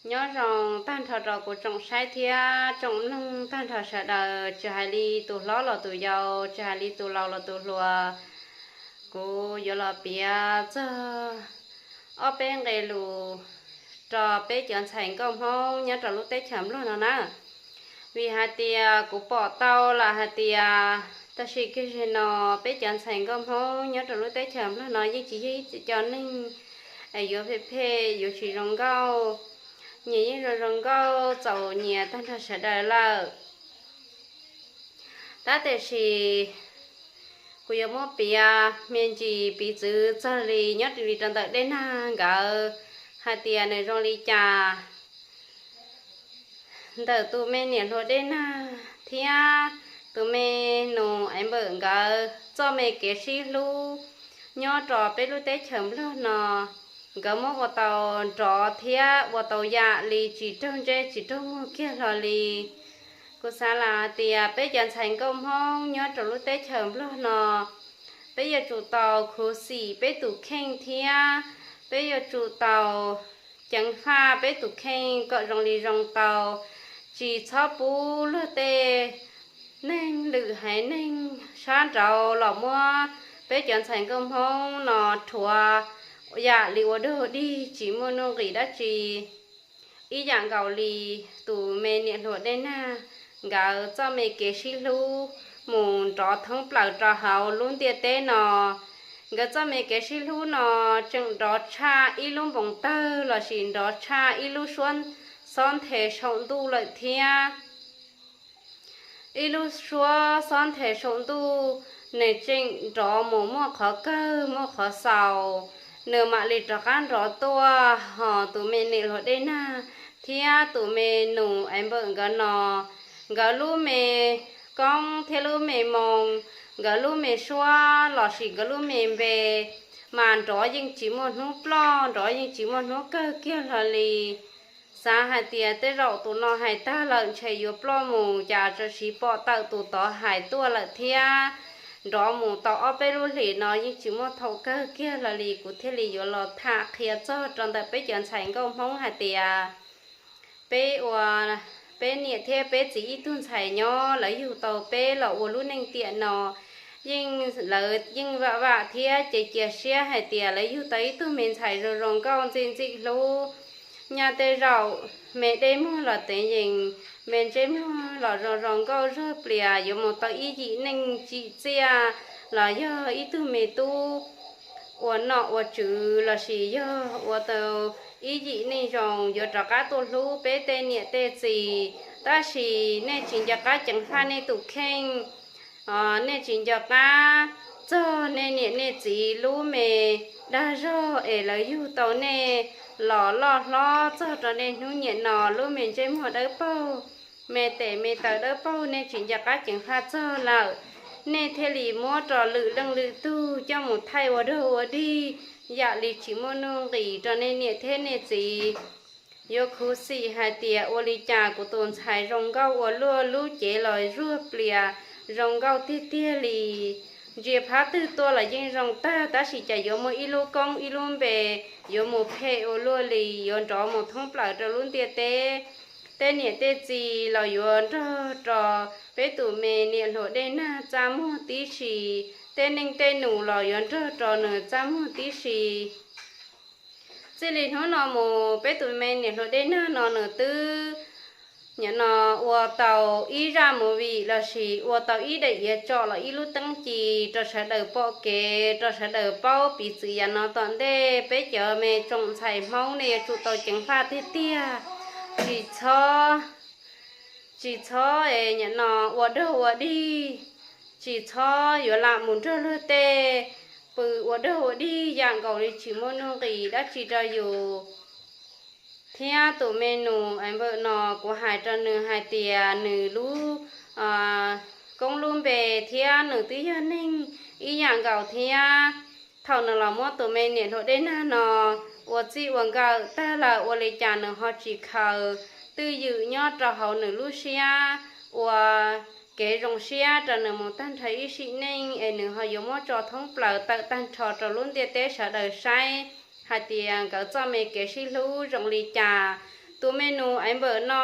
Nyob zoo tag nrho rau kuv tsoom saib thiab tsoom mloog tag nrho sawv daws, tsis hais li tus hlob los tus yau, tsis hais li tus laus los tus hluas. Kuv yuav los piav txog ob peb nqe lus rau peb cov ntxhais nkauj Hmoob nyob rau lub teb chaws Nplog no na. Vim hais tias kuv pom tau lawm hais tias tam sim kiag no peb cov ntxhais nkauj Hmoob nyob rau lub teb chaws Nplog no yeej tsis yog ib co neeg yuav phem phem, yuav tsis zoo nkauj, nyias yeej zoo zoo nkauj txaus nyias tag nrho sawv daws lawm. Tab tiam sis kuv yuav muab piav me ntsis piv txwv txog li nyob li rau ntawm Dej Nag nkawd hais tias nws zoo li cas. Ntawm tus me niam hluas Dej Nag thiab tus me nus Ev Npawm nkawd txoj me kev sib hlub nyob rau peb lub teb chaws Nplog no, nkawd muab ua tau nrov thiab ua tau yam li tsis raug ntsej tsis raug muag kiag hlo li. Kuv xav lam hais tias peb cov ntxhais nkauj Hmoob nyob rau lub teb chaws Nplog no, peb yuav tsum tau khuv xim peb tus kheej thiab peb yuav tsum tau ceev faj peb tus kheej kom zoo li zoo tau, tsis txhob pub luag tej neeg lwm haiv neeg sab nraud los muab peb cov ntxhais nkauj Hmoob no rhuav yam li ua dog dig tsis muaj nuj nqis dab tsi. Ib yam nkaus li tus me niam hluas Dej Nag nkawd txoj me kev sib hlub mus nrov thoob plaws rau hauv lub ntiaj teb no. Nkawd txoj me kev sib hlub no tseem nrov tshaj ib lub npoos tawg lossis nrov tshaj ib lub suab xob nthe saum ntuj lawm thiab. Ib lub suab xob nthe saum ntuj, nws tseem nrov mus muaj qhov kawg muaj qhov xaus, nws mam li rov qab nrov tuaj. Hos tus me niam hluas Dej Nag thiab tus me nus Ev Npawm nkawd no, nkawd lub me koob thiab lub me moo, nkawd lub me suab lossis nkawd lub me npe, mas nrov yeej tsis muaj hnub ploj, nrov yeej tsis muaj hnub kawg kiag hlo li. Xav hais tias tej zaum tus no hais tag lawm ntshe yuav ploj mus, cas txawm siv pom tawm tus tod hais tuaj lawm thiab. Nrov mus tau ob peb lub hlis no yeej tsis muaj thaum kawg kiag hlo li, kuv thiaj li yuav los tham qhia txog rau ntawm peb cov ntxhais nkauj Hmoob hais tias peb ua, peb niam thiab peb txiv ib tug ntxhais nyob, lawv yug tau peb los ua lub neej tiam no, yeej, lawv yeej vam vam thiab ces cia siab hais tias lawv yug tau ib tug me ntxhais zoo zoo nkauj ntxim ntxim hlub. Nyaj tej zaum me dej muag los tev yees, me ntsej muag los zoo zoo nkauj zog plias, yuav mus tau ib yim neej tsim txiaj, los yog ib tug me tub ua nom ua tswv lossis yog ua tau ib yim neej zoo yuav rov qab tuaj hlub peb tej niam tej txiv. Tab sis nej tsis nco qab ceev faj nej tus kheej, nej tsis nco qab txog nej niam nej txiv lub me dag zog es lawv yug tau nej los loj hlob txog rau nej hnub niaj no lub me ntsej muag dawb paug, me tes me taw dawb paug, nej tsis nco qab ceev faj txog lawm, nej thiaj li muab rau lwm leej lwm tug coj mus thaij ua dog ua dig, yam li tsis muaj nuj nqis rau nej niam thiab nej txiv. Yuav khuv xim hais tias ua li cas kuv tus ntxhais zoo nkauj ua luaj, lub cev los zuag plias, zoo nkauj tiag tiag li. Ntsia phab twg tuaj los yeej zoo tag, tab sis cas yuav muaj ib lub koob ib lub npe yuav mus phem ua luaj li, yuav nrov mus thoob plaws rau lub ntiaj teb. Tej niam tej txiv los yuav nrog rau peb tus me niam hluas Dej Nag txaj muag tib si, tej neej tej nus los yuav nrog rau nws txaj muag tib si. Txij li hnub no mus peb tus me niam hluas Dej Nag no nws twb, nim no, ua tau ib zaj movie lossis ua tau ib daim iav tsom los ib lub teeb ci rau sawv daws pom kev, rau sawv daws paub piv txwv yav no tom ntej. Peb cov me tsoom ntxhais Hmoob nej yuav tsum tau ceev faj tiag tiag, tsis txhob, tsis txhob, nim no, ua dog ua dig, tsis txhob yuav lam mus nrog luag tej pw ua dog ua dig yam nkaus li tsis muaj nuj nqis dab tsi rau yus. Thiab tus me nus Ev Npawm no kuv hais rau nws hais tias nws lub koob lub npe thiab nws twb yog neeg ib yam nkaus thiab. Thaum nws los muab tus me niam hluas Dej Nag no ua txij ua nkawm tag lawm ua li cas nws ho tsis khaws twj ywm nyob rau hauv nws lub siab ua kev zoo siab rau nws mus tag nrho ib sim neej es nws ho yuav muab tso thoob plaws tawm tag nrho rau lub ntiaj teb sawv daws saib hais tias nkawd txoj me kev sib hlub zoo li cas. Tus me nus Ev Npawm no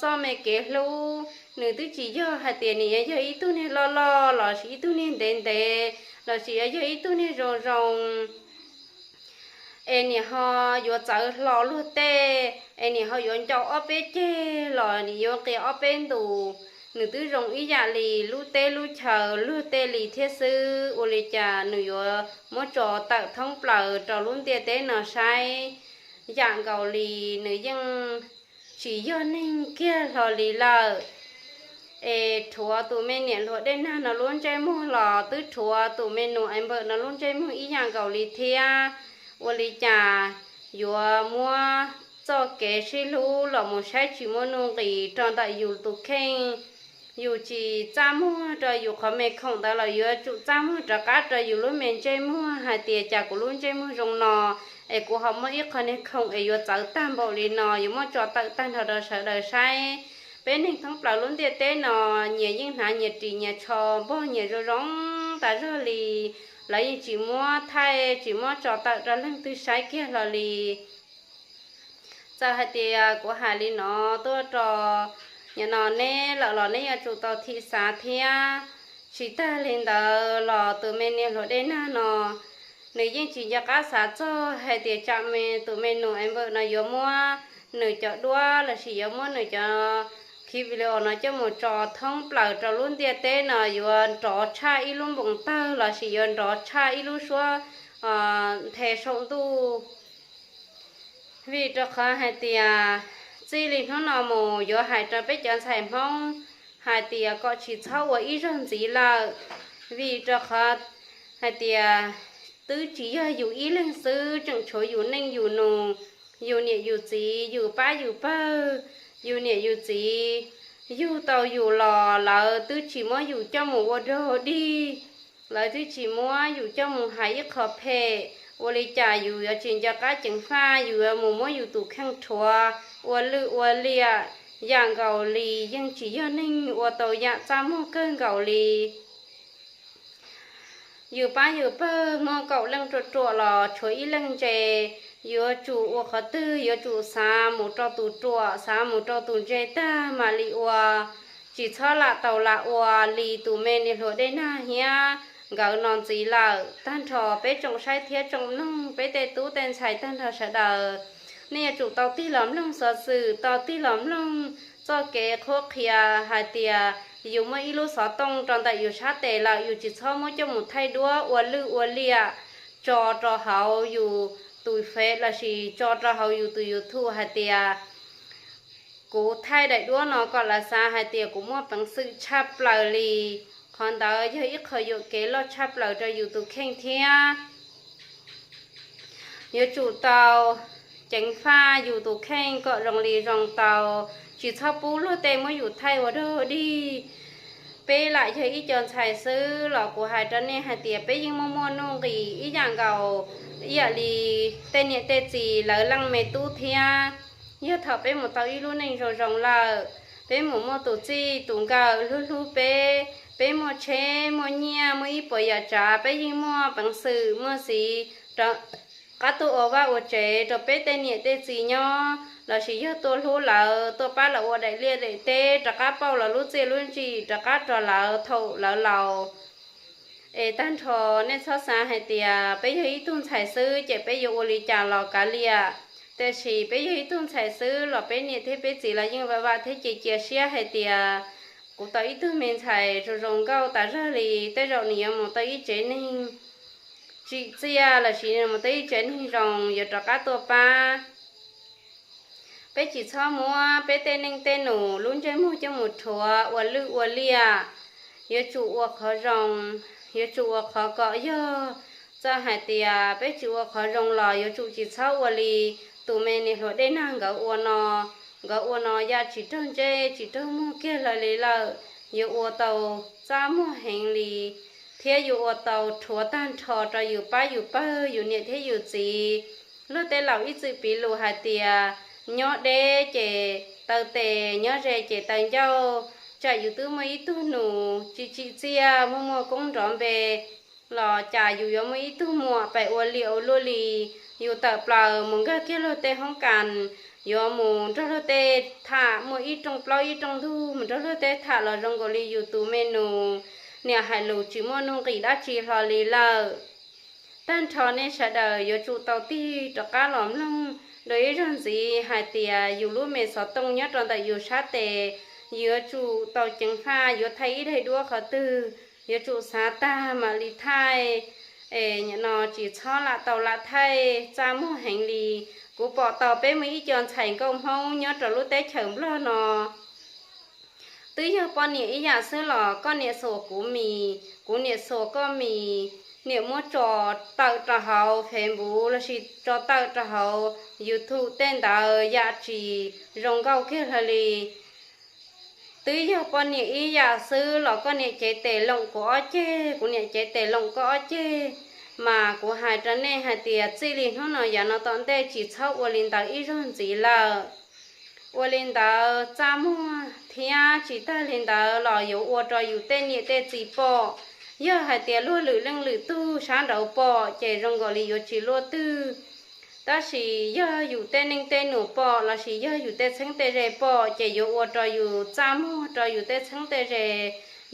txoj me kev hlub, nws twb tsis yog hais tias nws yuav yog ib tug niag loj loj lossis ib tug niag ntev ntev lossis yuav yog ib tug niag zoo zoo es niam ho yuav txawv hlo luag tej, es niam ho yuav ncau ob peb ceg los nim yuav nqia ob peb ntus. Nws twb zoo ib yam li lub teb lub chaw luag tej li thiab xwb, ua li cas nws yuav muab tso tawm thoob plaws rau lub ntiaj teb no saib yam nkaus li nws yeej tsis yog neeg kiag hlo li lawm. Es rhuav tus me niam hluas Dej Nag no lub ntsej muag los twb rhuav tus me nus Ev Npawm no lub ntsej muag ib yam nkaus li thiab. Ua li cas yuav muab txoj kev sib hlub los mus saib tsis muaj nuj nqis rau ntawm yus tus kheej? Yus tsis txaj muag rau yus qhov me khoom ntawd los yuav tsum txaj muag rov qab rau yus lub me ntsej muag hais tias cas kuv lub ntsej muag zoo no, es kuv ho muaj ib qho niag khoom es yuav txawv tag npaum li no, yuav muab tso tawm tag nrho rau sawv daws saib. Peb neeg thoob plaws lub ntiaj teb no, nyias yeej hnav nyias ris nyias tsho npog nyias zoo zoo tas zog li, lawv yeej tsis muab thaij tsis muab tso tawm rau leej twg saib kiag hlo li. Txawm hais tias kuv hais li no tuaj rau nim no neb lawm los neb yuav tsum tau thim xav thiab. Tsis tag li ntawd los tus me niam hluas Dej Nag no, nws yeej tsis nco qab xav txog hais tias tsam me tus me nus Ev Npawm no yuav muab nws cov duab lossis yuav muab nws cov clip video no coj mus tso thoob plaws rau lub ntiaj teb no yuav nrov tshaj ib lub npoos tawg lossis yuav nrov tshaj ib lub suab nthe saum ntuj. Vim rau qhov hais tias txij li hnub no mus yuav hais rau peb cov ntxhais Hmoob hais tias kom tsis txhob ua ib zaug ntxiv lawm. Vim rau qhov hais tias twb tsis yog yus ib leeg xwb, tseem tshuav yus neej yus nus, yus niam yus txiv, yus pab yus pawg, yus niam yus txiv yug tau yus los lawv twb tsis muab yus coj mus ua dog dig, lawv twb tsis muab yus coj mus hais ib qho phem. Ua li cas yus yuav tsis nco qab ceev faj, yus yuav mus muab yus tus kheej rhuav ua lwj ua liam yam nkaus li yeej tsis yog neeg, ua tau yam txaj muag kawg nkaus li. Yus pab yus pawg muaj kaum leej ruam ruam los tshuav ib leej ntse, yuav tsum ua qhov twg yuav tsum xav mus rau tus ruam, xav mus rau tus ntse tag mam li ua. Tsis txhob lam tau lam ua li tus me niam hluas Dej Nag thiab nkawd no ntxiv lawm. Tag nrho peb tsoom saib thiab tsoom mloog, peb tej tub tej ntxhais tag nrho sawv daws, nej yuav tsum tau tig los mloog xov xwm, tau tig los mloog txoj kev qhuab qhia hais tias yus muaj ib lub xov tooj rau ntawm yus sab tes lawm, yus tsis txhob muab coj mus thaij duab ua lwj ua liam tso rau hauv yus tus Face lossis tso rau hauv yus tus YouTube hais tias kuv thaij daim duab no kom lawv xav hais tias kuv muaj peev xwm tshaj plaws li. Qhov ntawd yog ib qho yuam kev loj tshaj plaws rau yus tus kheej thiab. Yuav tsum tau ceev faj yus tus kheej kom zoo li zoo tau, tsis txhob pub luag tej muab yus thaij ua dog dig. Peb lam yog ib co ntxhais xwb los kuv hais rau nej hais tias peb yeej muaj muaj nuj nqis ib yam nkaus, ib yam li tej niam tej txiv lawv leej me tub thiab. Yog thaum peb mus tau ib lub neej zoo zoo lawm, peb mus muaj tus txij tus nkawm hlub hlub peb, peb muaj tsheb muaj nyiaj muaj ib puas yam tsav, peb yeej muaj peev xwm muaj xiv rov qab tuaj ua vaj ua tsev rau peb tej niam tej txiv nyob, lossis yog tuaj hlub lawv, tuaj pab lawv ua daim liaj daim teb, rov qab pauj lawv lub txiaj lub ntsig rov qab rau lawv thaum lawv laus. Es tag nrho nej txhob xav hais tias peb yog ib tug ntxhais xwb ces peb yuav ua li cas los kav liam. Tiam sis peb yog ib tug ntxhais xwb los peb niam thiab peb txiv los yeej vam vam thiab cia cia siab hais tias kuv tau ib tug me ntxhais zoo zoo nkauj tas zog li, tej zaum nws yuav mus tau ib tsev neeg tsim txiaj lossis mus tau ib tsev neeg zoo yuav rov qab tuaj pab. Peb tsis txhob muab peb tej neej tej nus lub ntsej muag coj mus rhuav ua lwj ua liam. Yuav tsum ua qhov zoo, yuav tsum ua qhov kom yog. Txawm hais tias peb tsis ua qhov zoo los yuav tsum tsis txhob ua li tus me niam hluas Dej Nag nkawd ua no. Nkawd ua no yam tsis raug ntsej tsis raug muag kiag hlo li lawm, yuav ua tau txaj muag heev li, thiab yuav ua tau rhuav tag nrho rau yus pab yus pawg, yus niam thiab yus txiv. Luag tej laus ib txwm piv lus hais tias nyob deb ces taw tes, nyob ze ces taw ncauj. Tsam yus twb muaj ib tug nus tsis tsim txiaj, muaj muaj koob nrov npe los cas yus yuav muaj ib tug muam pes ua liam ua luaj li. Yus tawm plaws mus nkag kiag luag tej hoob kas, yuav mus nrog luag tej tham, muaj ib rooj plaub ib rooj ntug mus nrog luag tej tham los zoo nkaus li yus tus me nus niam hais lus tsis muaj nuj nqis dab tsi hlo li lawm. Tag nrho nej sawv daws yuav tsum tau tig rov qab los mloog dua ib zaug ntxiv hais tias yus lub me xov tooj nyob rau ntawm yus sab tes yuav tsum tau ceev faj, yuav thaij ib daim duab qhov twg yuav tsum xav tag mam li thaij. Es nim no tsis txhob lam tau lam thaij, txaj muag heev li. Kuv pom tau peb muaj ib co ntxhais nkauj Hmoob nyob rau lub teb chaws Nplog no, twb yog poj niam ib yam xwb los koj niam xuas kuv mis, kuv niam xuas koj mis, niam muab tso tawm rau hauv Facebook lossis tso tawm rau hauv YouTube tej ntawd yam tsis zoo nkauj kiag hlo li. Twb yog poj niam ib yam xwb los koj niam cev tes loom kuv ob ceg, kuv niam cev tes loom koj ob ceg. Mas kuv hais rau nej hais tias txij li hnub no yav no tom ntej tsis txhob ua li ntawd ib zaug ntxiv lawm. Ua li ntawd txaj muag thiab tsis tag li ntawd los yuav ua rau yus tej niam tej txiv pom. Yog hais tias luag lwm leej lwm tug sab nraud pom ces zoo nkaus li yuav tsis luaj twg. Tab sis yog yus tej neej tej nus pom lossis yog yus tej txheeb tej ze pom ces yuav ua rau yus txaj muag rau yus tej txheeb tej ze,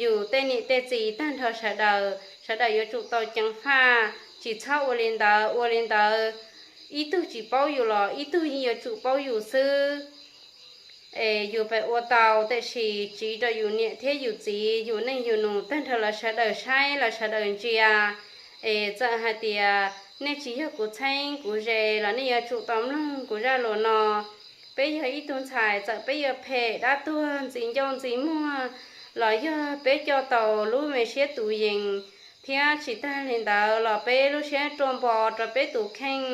yus tej niam tej txiv tag nrho sawv daws. Sawv daws yuav tsum tau ceev faj, tsis txhob ua li ntawd. Ua li ntawd ib tug tsis paub yus los ib tug yeej yuav tsum paub yus xwb. Es yus pab ua tau, tiam sis tsiv rau yus niam thiab yus txiv, yus neej yus nus tag nrho lawv sawv daws saib lawv sawv daws ntsia. Es txawm hais tias nej tsis yog kuv txheeb kuv ze los nej yuav tsum tau mloog kuv zaj lus no. Peb yog ib tug ntxhais, txawm peb yuav phem dab tuag ntxi ncauj ntxi muag los yog peb coj tau lub me siab tus yees, thiab tsis tag li ntawd los peb lub siab ruaj npo rau peb tus kheej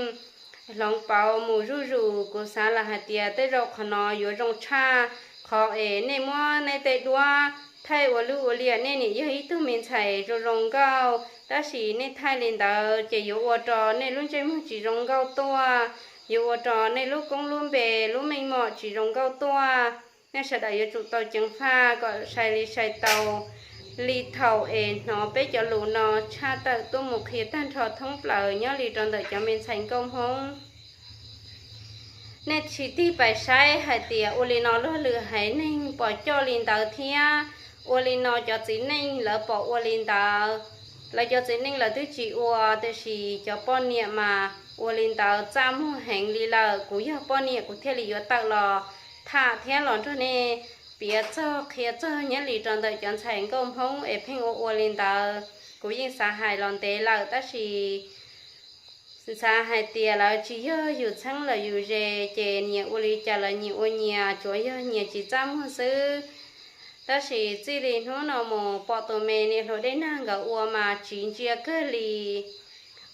hloov pauv mus zuj zus. Kuv xav lawm hais tias tej zaum qhov no yuav zoo tshaj qhov es nej muab nej tej duab thaij ua luj ua liam. Nej nim yog ib tug me ntxhais zoo zoo nkauj, tab sis nej thaij li ntawd ces yuav ua rau nej lub ntsej muag tsis zoo nkauj tuaj, yuav ua rau nej lub koob lub npe lub meej mom tsis zoo nkauj tuaj. Nej sawv daws yuav tsum tau ceev faj kom sai li sai tau li thaum es hnov peb cov lus no tshaj tawm tuaj mus qhia tag nrho thoob plaws nyob li rau ntawm cov me ntxhais nkauj Hmoob. Nej tsis tig pais saib hais tias ua li no luag lwm haiv neeg pom coj li ntawd thiab, ua li no cov txiv neej lawv pom ua li ntawd. Lawv cov txiv neej lawv twb tsis ua, tiam sis cov poj niam mas ua li ntawd txaj muag heev li lawm. Kuv yog poj niam kuv thiaj li yuav tawm los tham thiab los nrog nej piav txog qhia txog nyob li rau ntawm cov ntxhais nkauj Hmoob es pheej ua ua li ntawd. Kuv yeej xav hais los ntev lawm tab sis xav hais tias lawv tsis yog yus txheeb los yus ze, ces nyias ua li cas los nyias ua nyias, tsuav yog nyias tsis txaj muag xwb. Tab sis txij li hnub no mus pom tus me niam hluas Dej Nag nkawd ua mas tsiv ntsia kawg li.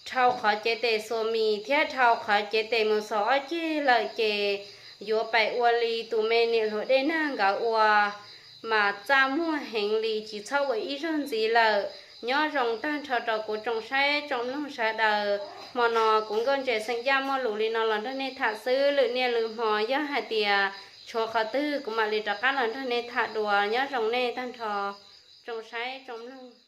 Dhau qhov cev tes xuas mis thiab dhau qhov cev tes mus xuas ob ceg lawm ces yuav pais ua li tus me niam hluas Dej Nag nkawd ua mas txaj muag heev li, tsis txhob ua ib zaug ntxiv lawm. Nyob zoo tag nrho rau kuv tsoom saib tsoom mloog sawv daws. Hmo no kuv Nkauj Ntses xeem Yaj muaj lus li no los nrog nej tham xwb, lwm niaj lwm hmo yog hais tias tshuav qhov twg kuv mam li rov qab los nrog nej tham dua. Nyob zoo nej tag nrho tsoom saib tsoom mloog.